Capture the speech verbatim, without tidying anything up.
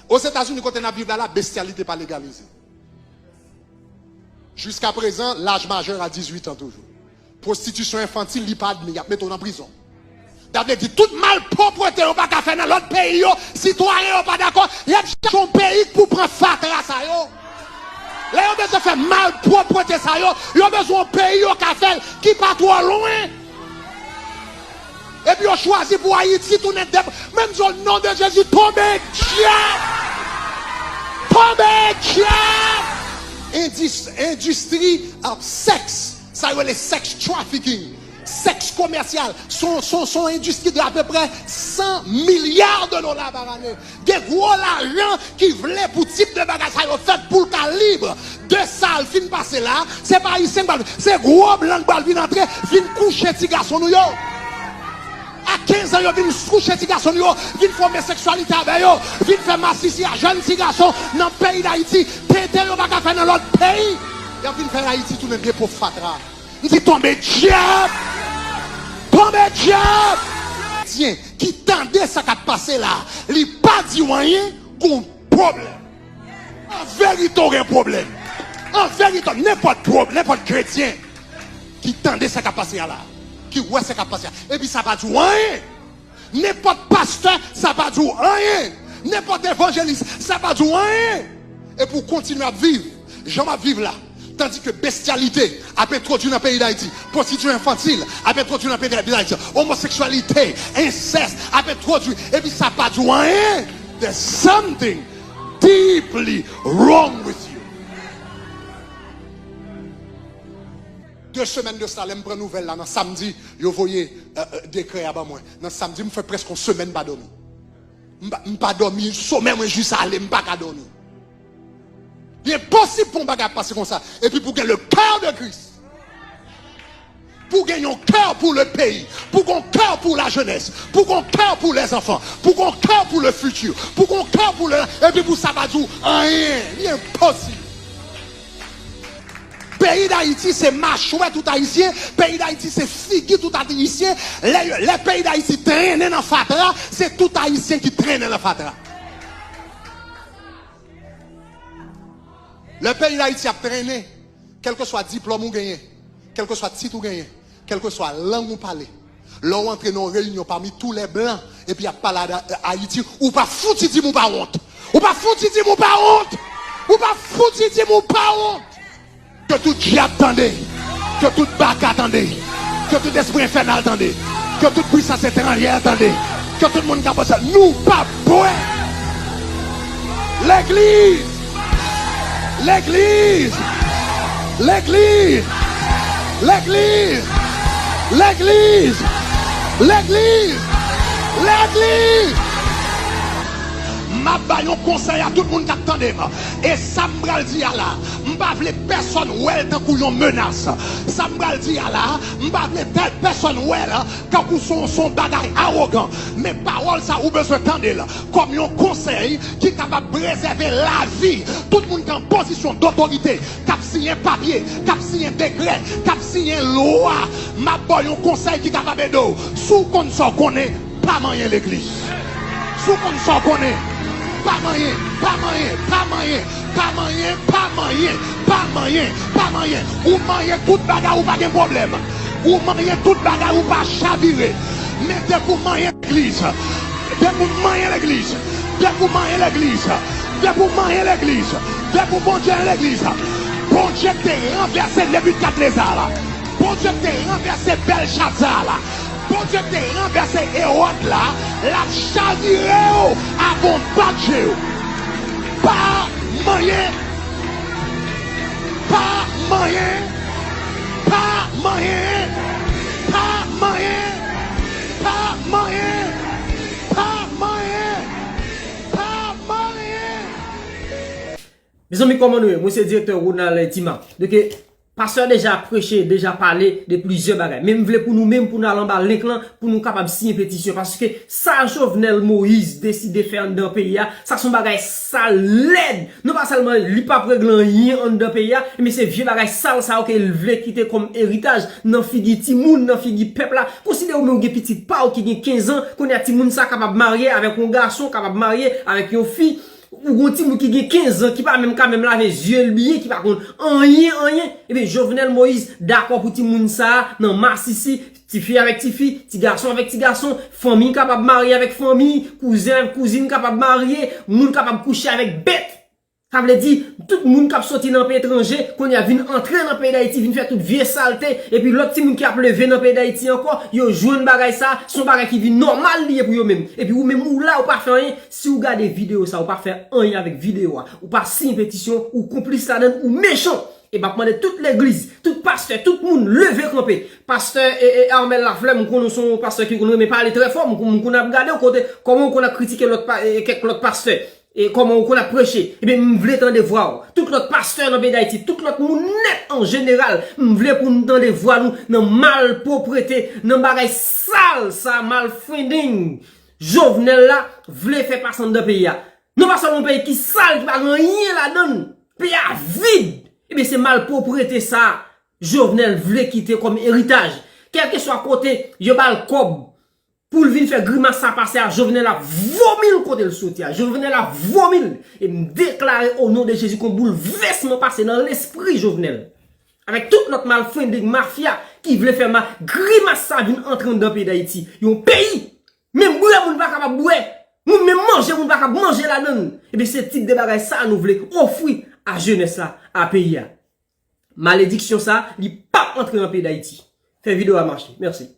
Ozetazini, kote n ap viv la, la, bestyalite pa legalize. Jiskaprezan, laj majè a dizuit an toujou. Pwostitisyon enfantil, li pa admi, y ap mete w nan prizon. Sa vle di, tout malpwòpte yo pa ka fè nan lòt peyi yo, sitwayen yo pa dakò, y ap chache yon peyi k pou pran fatra sa yo. Lè yo bezwen fè malpwòpte sa yo, yo bezwen yon peyi yo ka fè l ki pa twò lwen. Epi yo chwazi pou Ayiti tounen dep. Men m di w, non de Jezi, tonbe dyab! Tonbe dyab! Endis-, endistri, ah, sèks, sa yo rele sex trafficking, sèks komèsyal, se yon, se yon, se yon endistri de apeprè san milya de dola pa ane. Gen gwo lajan ki vle pou tip de bagay sa yo fèt pou l ka lib. De sa l fin pase la, se pa Ayisyen k pral, se gwo blan k pral vin antre, vin kouche ti gason nou yo. A kenz an, yo vin kouche ti gason nou yo, vin fè omoseksyalite avè yo, vin fè masisi a jèn ti gason nan peyi Dayiti. Tenten yo pa ka fè nan lòt peyi. Y ap vin fè Ayiti tounen depo fatra. M di, tonbe dyab! Tonbe dyab! Kretyen ki tande sa k ap pase la, li pa di w anyen, gon pwoblèm. An verite, w gen pwoblèm. An verite, nenpòt pwob-, nenpòt kretyen ki tande sa k ap pase a la, ki wè sa k ap pase a, epi sa pa di w anyen. Nenpòt pastè, sa pa di w anyen. Nenpòt evanjelis, sa pa di w anyen. Epi w kontinye ap viv jan w ap viv la. Tandike bestyalite ap entwodui nan peyi Dayiti. Pwostitisyon enfantil ap entwodui nan peyi Dayiti. Omoseksyalite, ensès ap entwodui. Epi sa pa di w anyen. There's something deeply wrong with you. De semèn de sa, lè m pran nouvèl la nan samdi, yo voye, euh, euh, dekrè a ban mwen. Nan samdi, m fè prèske yon semèn m pa dòmi. M pa, m pa dòmi, somèy mwen jis ale, m pa ka dòmi. Li enposib pou yon bagay ap pase konsa. Epi pou gen le cœur de Christ. Pou gen yon kè pou le peyi. Pou gen yon kè pou la jeunesse. Pou gen yon kè pou les enfants. Pou gen yon kè pou le futur. Pou gen yon kè pou le, epi pou sa pa di w anyen. Li enposib. Peyi Dayiti se machwè tout Ayisyen, peyi Dayiti se figi tout Ayisyen. Lè, lè peyi Dayiti trennen nan fatra, se tout Ayisyen ki trennen nan fatra. Lè peyi Dayiti ap trennen, kèlkeswa diplòm ou genyen, kèlkeswa tit ou genyen, kèlkeswa lang ou pale, lè w antre nan yon reyinyon pami tou lè blan, epi y ap pale a, Ayiti, ou pa fouti di m ou pa wont. Ou pa fouti di m ou pa wont. Ou pa fouti di m ou pa wont. Ke tout dyab tande. Ke tout baka tande. Ke tout espri enfènal tande. Ke tout pwisans etranjè tande. Ke tout moun k ap pase, nou p ap bwè. Legliz! Legliz! Legliz! M ap ba yon konsèy a tout moun k ap tande m. E sa m pral di a la, m pa vle pèsonn wè l tankou yon menas. Sa m pral di a la, m pa vle tè-, pèsonn wè l tankou se yon, se yon bagay awogan. Men pawòl sa ou bezwen tande l kòm yon konsèy ki kapab prezève lavi tout moun ki an pozisyon dotorite, k ap siyen papye, k ap siyen dekrè, k ap siyen lwa. M ap ba w yon konsèy ki kapab ede w. Si w konn sa w konnen, pa manyen legliz. Si w konn sa w konnen, pa manyen, pa manyen, pa manyen, pa manyen, pa manyen, pa manyen, pa manyen. Ou manyen tout bagay, ou pa gen pwoblèm. Ou manyen tout bagay, ou pa chavire. Men depi w manyen legliz, depi w manyen legliz, depi w manyen legliz, depi w manyen legliz, depi w Bondye legliz, Bondye te ranvèse Nebikadneza la. Bondye te ranvèse Bèlchazar la. Bondye te ranvèse Ewòd la. L ap chavire w avan w bat je w. Pa manyen. Pa manyen. Pa manyen. Pa manyen. Pa manyen. Pa manyen. Pa manyen. Mezanmi, kòman nou ye? Mwen se direktè Ronald Tima. Donk, pastè deja preche, deja pale de plizyè bagay. Men m vle pou nou menm, pou n al anba link lan, pou nou kapab siyen petisyon. Paske sa Jovenel Moïse deside fè anndan peyi a, sa se yon bagay sal, lèd. Non pa sèlman li p ap regle anyen anndan peyi a, men se vye bagay sal sa yo ke l vle kite kòm eritaj nan figi timoun, nan figi pèp la. Konsidere w menm ou gen pitit pa w ki gen kenz an, kounye a timoun sa kapab marye avèk yon gason, kapab marye avèk yon fi. Ou gon timoun ki gen kenz an, ki pa menm ka menm lave zye l byen, ki pa konn anyen, anyen. Ebyen, Jovenel Moïse dakò pou timoun sa a nan masisi, tifi avèk tifi, ti gason avèk ti gason, fanmi kapab marye avèk fanmi, kouzen avèk kouzin kapab marye, moun kapab kouche avèk bèt. Sa vle di, tout moun k ap soti nan peyi etranje, kounye a vin antre nan peyi Dayiti, vin fè tout vye salte, epi lòt timoun ki ap leve nan peyi Dayiti ankò, yo jwenn bagay sa, se yon bagay ki vin nòmal li ye pou yo menm. Epi ou menm ou la, ou pa fè anyen, si w gade videyo sa, ou pa fè anyen avèk videyo a, ou pa siyen petisyon, ou konplis ladann, ou mechan. E m ap mande tout legliz, tout pastè, tout moun leve kanpe. Pastè e, e Armel Lafleur, m konnen w se yon pastè ki konn renmen pale trè fò, m konn, m konn ap gade w kote, kòman w konn ap kritike lòt pa, e, kèk lòt pastè. E kòman ou konn ap preche, ebyen, m vle tande vwa w. Tout lòt pastè nan peyi Dayiti, tout lòt moun nèt an jeneral, m vle pou n tande vwa nou nan malpwoprete, nan bagay sal sa, malfending Jovenel la vle fè pase anndan peyi a. Non pa sèlman yon peyi ki sal, ki pa gen anyen ladan l, peyi a vid. Ebyen, se malpwoprete sa Jovenel vle kite kòm eritaj. Kèlkeswa kote yo ba l kòb, pou l vin fè grimas sa pase a, Jovenel ap vomi l kote l soti a. Jovenel ap vomi l. E m deklare o non de Jezi kon boulvèsman pase nan lespri Jovenel. Avèk tout lòt malfrendeng mafya ki vle fè ma, grimas sa vin antre anndan peyi Dayiti. Yon peyi, menm bwè moun pa kapab bwè. Moun menm manje moun pa kapab manje ladan l. Ebyen se tip de bagay sa nou vle ofri a jenès la, a peyi a. Malediksyon sa, li p ap antre nan peyi Dayiti. Fè videyo a mache. Mèsi.